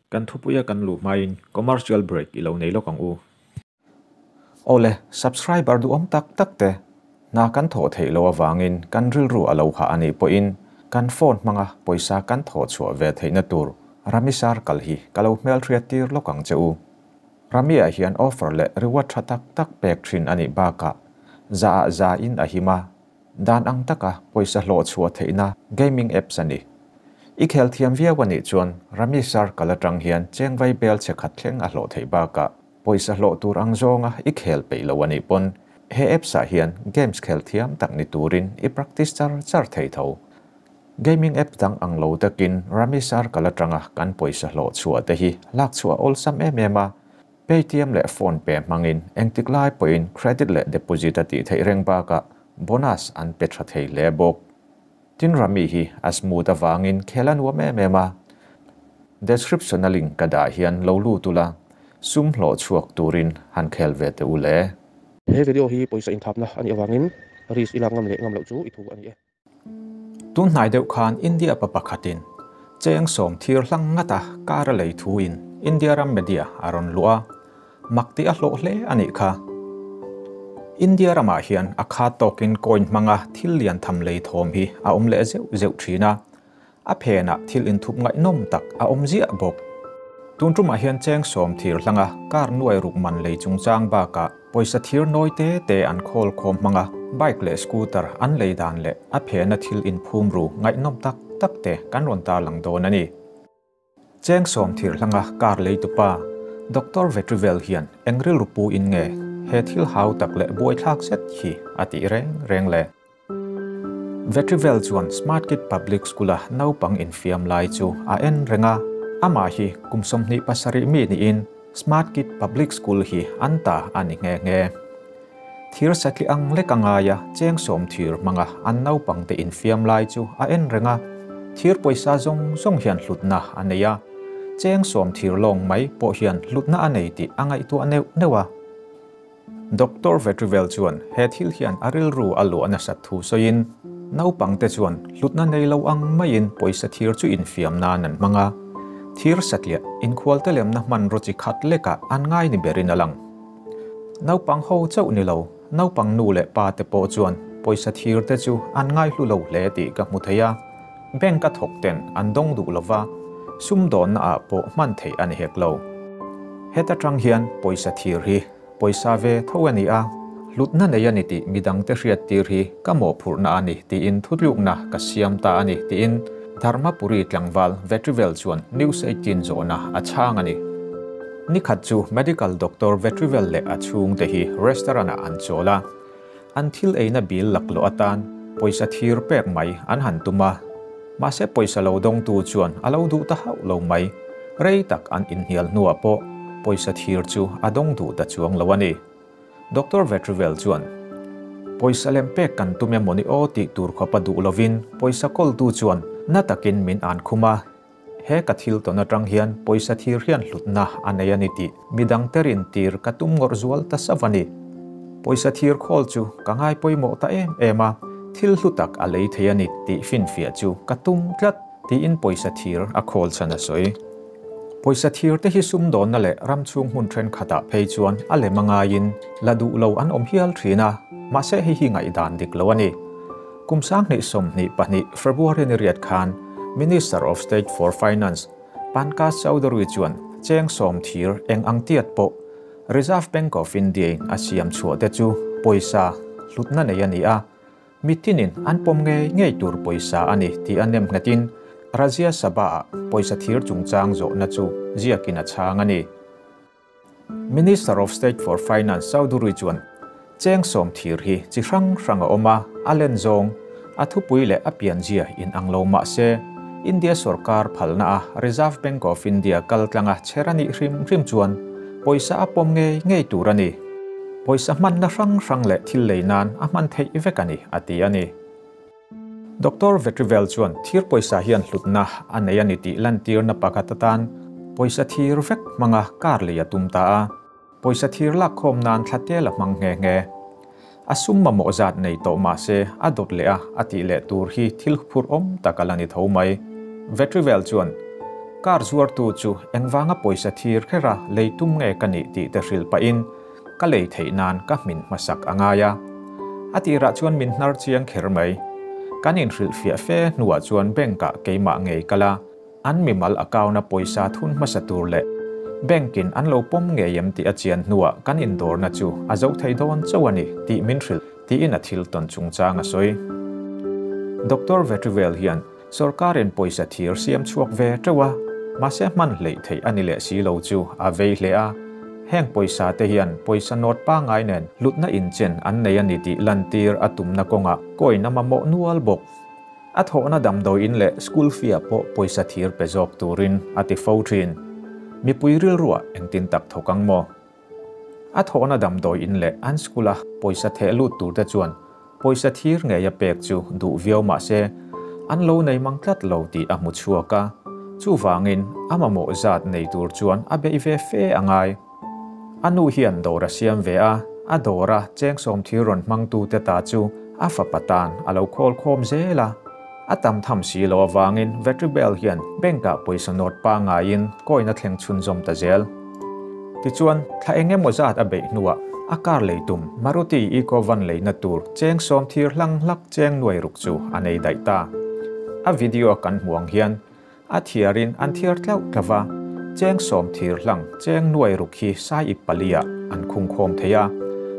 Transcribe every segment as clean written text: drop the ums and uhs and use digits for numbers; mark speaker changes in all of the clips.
Speaker 1: Kan thupuia kan luh hmain commercial break i lo nei lawk ang u. Awle, subscriber duhawm tak tak te, hna kan thawh theih loh avangin kan rilru a lo hah a nih pawhin kan phone hmanga pawisa kan thawh chhuah ve theihna tur Rami Circle hi ka lo hmelhriat tir lawk ang che u. Rami-ah hian offer leh reward tha tak tak pek thin a nih bakah za ah za in a him a, Dan ang taka pawisa hlawh chhuah theihna gaming apps a ni. I khel thiam viau a nih chuan Rummy Circle atang hian chengvai bel chhe khat thleng a hlawh theih bakah pawisa hlawh tur ang zawnga i khel peih lo a nih pawn he apps ah hian games khel thiam tak ni turin i practice char char thei tho. Gaming app dang ang lo takin Rummy Circle atanga kan pawisa hlawh chhuah te hi lak chhuah awlsam em em a, Paytm leh PhonePe hmangin engtik lai pawhin credit leh deposit a tih theih reng bakah bonus an pe tha thei hle bawk. Tin Rummy hi a smooth avangin khel a nuam em em a. Description a link ka dah hian lo lut ula, sum hlawh chhuak turin han khel ve teh u le.
Speaker 2: He video hi pawisa inthapna a nih avangin risk i lak ngam leh ngam loh chu i thu a ni e.
Speaker 1: Tun hnai deuh khan India pa pakhatin cheng sawm thir hlang ngata kar a lei thuin India ram media a rawn luh a, mak tih a hlawh hle a nih kha. India ramah hian a khat tawkin coin hmanga thil lian tham lei thawm hi a awm leh zeuh zeuh thin a, A phenah thil inthup ngaihnawm tak a awm ziah bawk. Tun tumah hian cheng sawm thir hlanga car nuai ruk man lei chungchang bakah pawisa thir nawi te te an khawl khawm hmang a, bike leh scooter an lei dan leh a phena thil inphum ru ngaihnawm tak tak te kan rawn tarlang dawn a ni. Cheng sawm thir hlanga car lei tupa Doctor Vetrivel hian eng rilru pu in nge he thil hau tak leh buaithlak zet hi a tih reng reng le? Vetrivel chuan Smart Kid Public School-a naupang infiam lai chu a en reng a, amah hi kum 27 mi niin Smart Kid Public School hi an ta a ni nghe nghe. Thir satli ang lek a ngai a, cheng sawm thir hmanga an naupangte infiam lai chu a en reng a, thir pawisa zawng zawng hian hlutna a nei a, cheng sawm thir lawng mai pawh hian hlutna a nei tih a ngaihtuah neuh neuh a. Doctor Vetrivel chuan he thil hian a rilru a luah nasat thu sawiin, naupangte chuan hlutna nei lo ang maiin pawisa thir chu infiam nan an hmang a, thir satliah inkhualte lemna hmanraw chi khat lekah an ngai ni berin a lang. Naupang ho chauh ni lo, naupang nu leh pa te pawh chuan pawisa thir te chu an ngaihlu lo hle tih ka hmu thei a, bank a thawk ten an dawng duh lova, sumdawnna ah pawh hman theih a ni hek lo. Heta tang hian pawisa thir hi pawisa ve tho a ni a, hlutna nei a ni tih midangte hriat tir hi ka mawhphurhna a ni tiin thutlukna ka siam ta a ni tiin Dharmapuri tlangval Vetrivel chuan News 18 zawhna a chhang a ni. Nikhat chu medical doctor Vetrivel leh a chhungte hi restaurant ah an chawl a, An thil eina bil laklawh atan pawisa thir pek mai an han tum a, mahse pawisa lo dawngtu chuan a lo duh ta hauh lo mai. Rei tak an inhnial hnuah pawh pawisa thir chu a dawng duh ta chuang lo a ni. Doctor Vetrivel chuan, Pawisa lem pek kan tum emaw ni aw tih tur khawp a duh lovin pawisa kawltu chuan na takin min an khum a, He ka thil tawn atang hian pawisa thir hian hlutna a nei a ni tih midang te rin tir ka tum ngawrh zual ta sauh a ni. Pawisa thir khawl chu ka ngai pawimawh ta em em a, thil hlu tak a lei thei a ni tih finfiah chu ka tum tlat tiin pawisa thir a khawl chhan a sawi. Pawisa thir te hi sumdawnna leh ram chhung hmun thenkhatah phei chuan a lem a ngaiin la duh lo an awm hial thin a, mahse hei hi ngaihdan dik lo a ni. Kum 2022 February ni riat khan Minister of State for Finance Pankaj Chaudhary chuan cheng sawm thir eng ang tiat pawh Reserve Bank of India in a siam chhuah te chu pawisa hlutna nei a ni a, mitinin an pawm ngei ngei tur pawisa a ni tih a nem nghetin Rajya Sabha-ah pawisa thir chungchang zawhna chu ziakin a chhang a ni. Minister of State for Finance Chaudhuri chuan cheng sawm thir hi chi hrang hrang a awm a, a len zawng, a thupui leh a pianzia in ang lo mah se, India sorkar phalna a Reserve Bank of India kal tlanga chher a nih hrim hrim chuan pawisa a pawm ngei ngei tur a ni. Pawisa hmanna hrang hrang leh thil lei nan a hman theih vek a ni, a ti a ni. Doctor Vetrivel chuan thir pawisa hian hlutna a nei a ni tih lantirna pakhat atan pawisa thir vek hmanga kar lei a tum ta a, pawisa thir lakkhawm nan thla tel a hmang nghe nghe. A sum mamawh zat nei tawh mah se a dawt leh a, a tih leh tur hi thil phur awm tak a la ni tho mai. Vetrivel chuan. Car zuartu chu engvanga pawisa thir khera lei tum nge ka nih tih te hrilh pahin ka lei theih nan ka hmin hmasak a ngai a. A tirah chuan min hnar chiang kher mai. Kan inhrilhfiah fe hnuah chuan bank-ah keimah ngei kal a, an mimal account-a pawisa thun hmasa tur leh bank-in an lo pawm ngei em tih a chian hnuah kan indawrna chu a zo thei dawn chauh a ni tih min hrilh tiin a thil tawn chungchang a sawi. Doctor Vetrivel hian Sorkarin pawisa thir siam chhuak ve teuh a, mahse hman hleih theih a ni leh si lo chu a vei hle a. Heng pawisa te hian pawisa nawt pangngai nen hlutna inchen an nei a ni tih lantir a tumna kawngah coin a mamawh nual bawk. A thawhna damdawiin leh school fee-ah pawh pawisa thir pe zawk turin a ti fo thin. Mipui rilruah engtin tak thawk ang maw? A thawhna damdawi in leh an school-a pawisa theh lut turte chuan pawisa thir ngei a pek chu duh viau mah se, an lo nei mang tlat lo tih a hmu chhuak a. Chuvangin a mamawh zat nei tur chuan a beih ve fe a ngai. A nu hian dawr a siam ve a, a dawra chengsawm thir rawn hmangtute ta chu a fapa tan a lo khawl khawm zel a. A tam tham si lo avangin Vetribel hian bank-ah pawisa nawt pangaiin coin a thleng chhunzawm ta zel. Tichuan, thla eng emaw zat a beih hnuah a car lei tum Maruti Eco Van leina tur cheng sawm thir hlang hlak cheng nuai ruk chu a nei daih ta. A video kan hmu ang hian a thiarin an thiar tlauh tlauh va, cheng sawm thir hlang cheng nuai ruk hi sai ip pali-ah an khungkhawm thei a,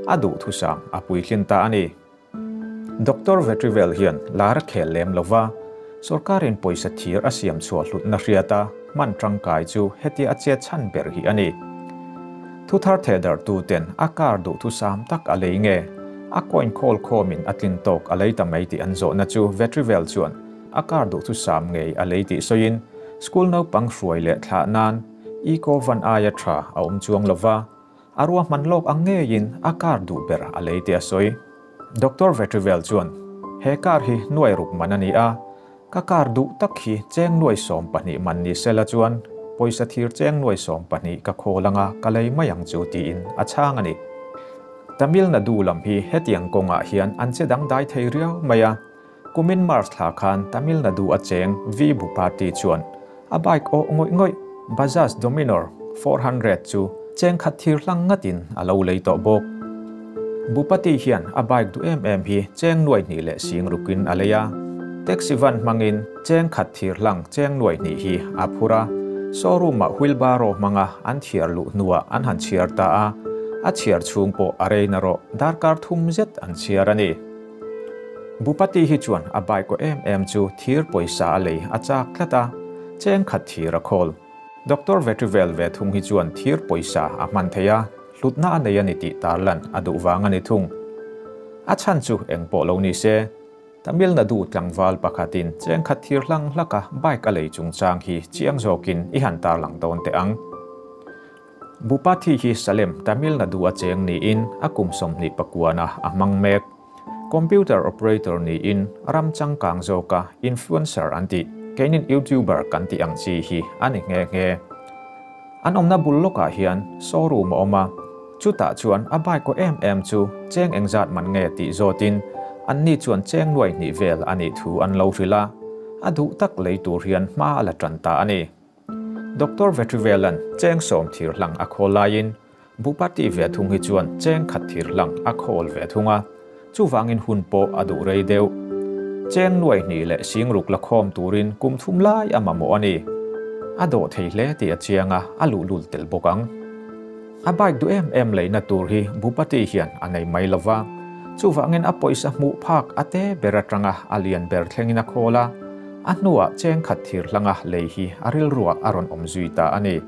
Speaker 1: a duhthusam a puitlin ta a ni. Doctor Vetrivel hian lar a khel lem lo va, sorkarin pawisa thir a siam chhuah hlutna hriat a hman tangkai chu hetia a chet chhan ber hi a ni. Thuthar thehdarhtuten a car duhthusam tak a lei nge, a coin khawl khawmin a tlin tawk a lei ta mai tih an zawhna chu Vetrivel chuan a car duhthusam ngei a lei tih sawiin school naupang hruai leh thlah nan eco van aia tha a awm chuang lo va, A ruahman lawk ang ngeiin a car duh ber a lei tih a sawi. Doctor Vetrivel chuan, He car hi nuai ruk man a ni a, ka car duh tak hi cheng nuai 12 man ni sela chuan pawisa thir cheng nuai 12 ka khawl anga ka lei mai ang chu tiin a chhang a ni. Tamil Nadu lam hi hetiang kawngah hian an che dangdai thei riau mai a. Kumin March thla khan Tamil Nadu a cheng V Bhupathi chuan a bike awh ngawih ngawih Bajaj Dominar 400 chu cheng khat thir hlang ngatin a lo lei tawh bawk. Bhupathi hian a bike duh em em hi cheng nuai hnih leh sing rukin a lei a. Taxi van hmangin cheng khat thir hlang cheng nuai hnih hi a phur a, showroom-ah wheelbarrow hmanga an thiar luh hnuah an han chhiar ta a, a chhiar chhung pawh a rei na rawh darkar thum zet an chhiar a ni. Bhupathi hi chuan a bike aw em em chu thir pawisa a lei a chak tlat a, cheng khat thir a khawl. Doctor Vetrivel ve thung hi chuan thir pawisa a hman thei a, hlutna a nei a ni tih tarlan a duh vang a ni thung. A chhan chu eng pawh lo ni se, Tamil Nadu tlangval pakhatin cheng khat thir hlang hlaka bike a lei chungchang hi chiang zawkin i han tarlang dawn teh ang. Bhupathi hi Salem, Tamil Nadu a cheng niin a kum 29 a a hmang mek. Computer operator niin ram changkang zawka influencer an tih, keinin YouTuber kan tih ang chi hi a ni nghe nghe. An awmna bul lawkah hian showroom a awm a, chutah chuan a bike aw em em chu cheng engzat man nge tih zawtin anni chuan cheng nuai hnih vel a nih thu an lo hrilh a, a duh tak lei tur hian hma a la tan ta a ni. Doctor Vetrivelan cheng sawm thir hlang a khawl laiin Bhupathi ve thung hi chuan cheng khat thir hlang a khawl ve thung a, chuvangin hun pawh a duh rei deuh. Cheng nuai hnih leh sing ruk la khawm turin kum thum lai a mamawh a ni. A dawh thei hle tih a chiang a, a luhlul tel bawk ang. A bike duh em em leina tur hi Bhupathi hian a nei mai lo va, chuvangin a pawisa hmuh phak a te ber atanga a lian ber thlengin a khawl a, a hnuah cheng khat thir hlanga lei hi a rilruah a rawn awm zui ta a ni.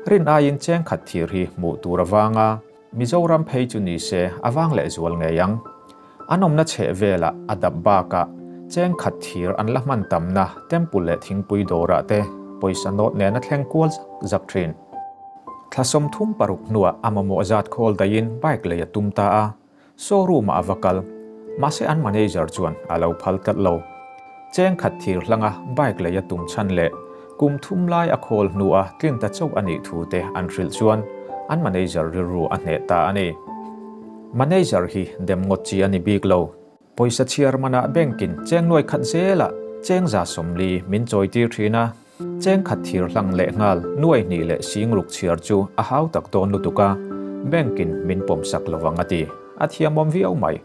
Speaker 1: Rin aiin cheng khat thir hi hmuh tur a vang a, Mizoram phei chu ni se a vang lehzual ngei ang. An awmna chheh velah a dap bakah cheng khat thir an la hman tamna temple leh thingpui dawrah te pawisa nawt nen a thleng kual zak zak thin. Thla 36 hnuah a mamawh zat khawl daihin bike lei a tum ta a, showroom-ah a va kal. Mahse an manager chuan a lo phal tlat lo. Cheng khat thir hlanga bike lei a tum chhan leh kum thum lai a khawl hnua tlin ta chauh a nih thu te an hrilh chuan an manager rilru a hneh ta a ni. Manager hi dem ngawt chi a ni bik lo. Pawisa chhiar manah bank-in cheng nuai khat zelah cheng 140 min chawi tir thin a. Cheng khat thir hlang lehnghal nuai hnih leh sing ruk chhiar chu a hau tak dawn lutuk a, bank in min pawm sak lovang a ti. A thiamawm viau mai.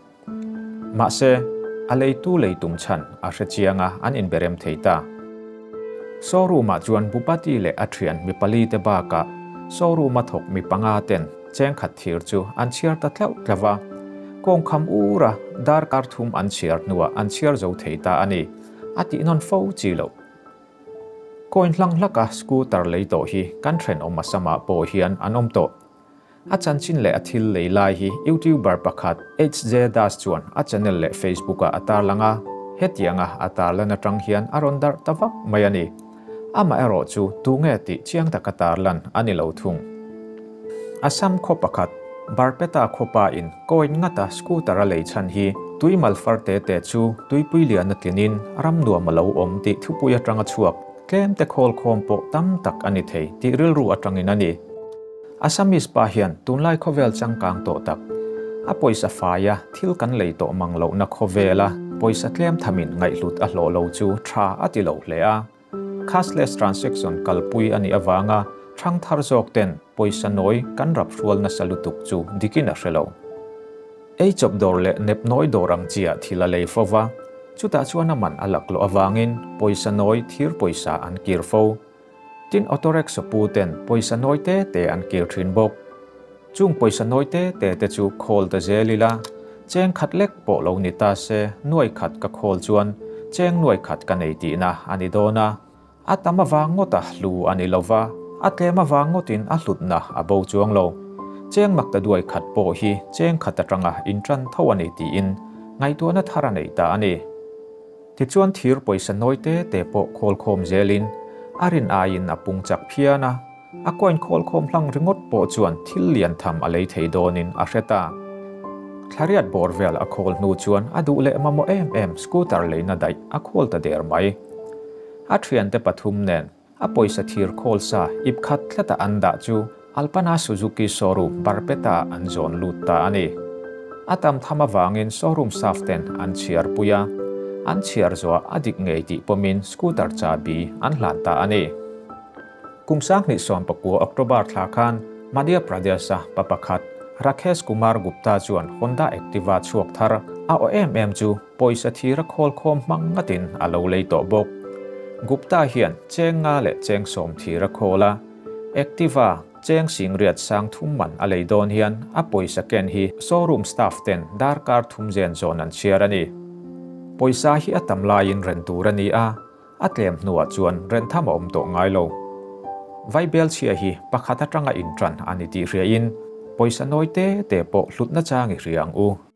Speaker 1: Mahse, a leitu lei tum chhan a hre chiang a, an inberem thei ta. Showroom ah chuan Bupati leh a thian mi pali te bakah showroom a thawk mi panga ten cheng khat thir chu an chhiar ta tlauh tlauh a. Kawng kham ur a, darkar thum an chhiar hnuah an chhiar zo thei ta a ni. A tih nawn fo chi loh. Coin hlang hlaka scooter lei tawh hi kan thenawm Assam-ah pawh hian an awm tawh. A chanchin leh a thil lei lai hi YouTuber pakhat HJ Das chuan a channel leh Facebook-ah a tarlang a, hetianga a tarlan atang hian a rawn darh ta vak mai a ni. Amaherawh chu tunge tih chiang taka tarlan a ni lo thung. Assam khaw pakhat, Barpeta khawpa in coin ngata scooter a lei chhan hi tui malfar te te chu tuipui lian a tlinin ram nuam a lo awm tih thupui atanga chhuak tlem te khawl khawm pawh tam tak a ni thei tih rilru atangin a ni. Assamese pa hian tunlai khawvel changkang tawh tak, a pawisa faia thil kan lei tawh mang lohna khawvela pawisa tlem thamin ngaihhlut a hlawh lo chu tha a ti lo hle a. Cashless transaction kalpui a nih avanga thangthar zawk ten pawisa nawi kan rap hrual nasa lutuk chu dikin a hre lo. Ei chawp dawr leh nep nawi dawr ang chiah thil a lei fo va, chutah chuan a man a lak loh avangin pawisa nawi thir pawisa an kir fo. Tin autorickshaw pu ten pawisa nawi te te an kir thin bawk. Chung pawisa nawi te te te chu khawl ta zel ila, cheng khat lek pawh lo ni ta se nuai khat ka khawl chuan cheng nuai khat ka nei tihna a ni dawn a. A tam avang ngawta hlu a ni lova, a tlem avang ngawtin a hlutna a bo chuang lo. Cheng mak ta duai khat pawh hi cheng khat atanga intan tho a ni tiin ngaihtuahna thar a nei ta a ni. Tichuan thir pawisa nawi te te pawh khawlkhawm zelin a rin aiin a pung chak phian a, a coin khawlkhawm hlang ringawt pawh chuan thil lian tham a lei thei dawnin a hre ta. Thlariat bawr vel a khawl hnu chuan a duh leh mamawh em em scooter leina daih a khawl ta der mai. A thiante pathum nen A pawisa thir khawl sa ip khat tlata an dah chu Alpana Suzuki showroom Barpeta an zawn lut ta a ni. A tam tham avangin showroom staff ten an chhiar pui a, an chhiar zuah a dik ngei tih pawmin scooter chahbi an hlan ta a ni. Kum 2019 October thla khan Madhya Pradesh-a pa pakhat Rakesh Kumar Gupta chuan Honda Activa chhuak thar a aw em em chu Pawisa thir a khawl khawm hmang ngatin a lo lei tawh bawk. Gupta hian cheng nga leh cheng sawm thir a khawl a, Activa cheng singriat sang thum man a lei dawn hian a pawisa ken hi showroom staff ten darkar thum zen zawn an chhiar a ni. Pawisa hi a tam laiin ren tur a ni a, a tlem hnuah chuan ren tham a awm tawh ngai lo. Vaibel chhia hi pakhat atanga intan a ni tih hriain pawisa nawi te te pawh hlutna chang i hria ang u.